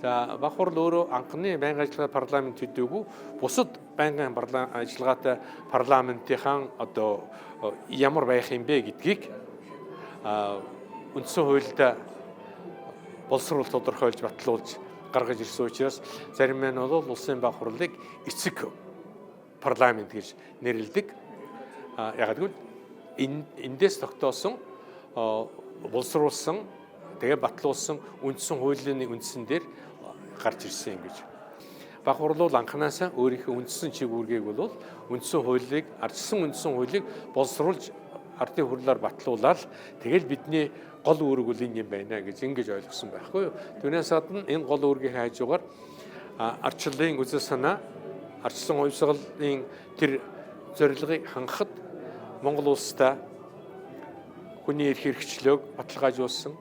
За, баг хурал өөрөө анхны байнгын ажиллагаа парламент төдийгүй бусад байнгын ажиллагаатай парламентынхаа одоо ямар байх юм бэ гэдгийг үндсэн хуульд боловсруул тодорхойлж, батлуулж гаргаж ирсэн учраас зарим нь бол улсын баг хурлыг эцэг парламент гэж нэрлэдэг. Яг гэвэл энэ эндээс тогтоосон, боловсруулсан, тэгээ батлуулсан үндсэн хуулийн үндсэн дээр гарч ирсэн юм гэж. Баг хурал бол анханасаа өөрийнхөө үндсэн чиг үүргийг бол үндсэн хуулийг, ардчилсан үндсэн хуулийг боловсруулж, ардын хурлаар батлуулаад, тэгэл бидний гол үүрэг бол энэ юм байна гэж ингэж ойлгосон байхгүй юу. Түүнээс гадна энэ гол үүргийн хажуугаар ардчлалын үзэл санаа, ардчилсан хувьсгалын тэр зорилгыг хангахад Монгол улстай хүний эрх хэрэгчлөөг баталгаажуулсан,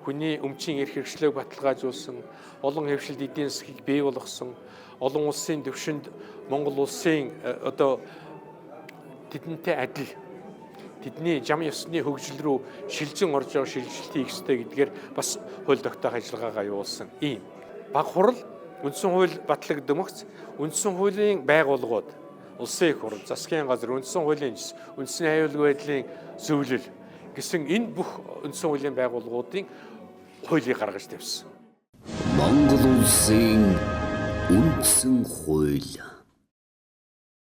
хүний өмчийн эрх хэрэгчлөөг баталгаажуулсан, олон хэвшилт эдийн засгийг бий болгосон, олон улсын төвшөнд Монгол улсын одоо тэдэнтэй адил тэдний зам ёсны хөгжил рүү шилжин орж байгаа шилжилт хийх ёстой гэдгээр бас хууль тогтоох ажиллагаагаа явуулсан. Ийм. Баг хурал үндсэн хууль батлагдмагц үндсэн хуулийн байгууллагууд, улсын их хурл, засгийн газар, үндсэн хуулийн жис, үндэсний аюулгүй байдлын зөвлөл гэсэн энэ бүх үндсэн хуулийн байгууллагуудын хуулийг гаргаж тавьсан. Монгол улсын үндсэн хууль.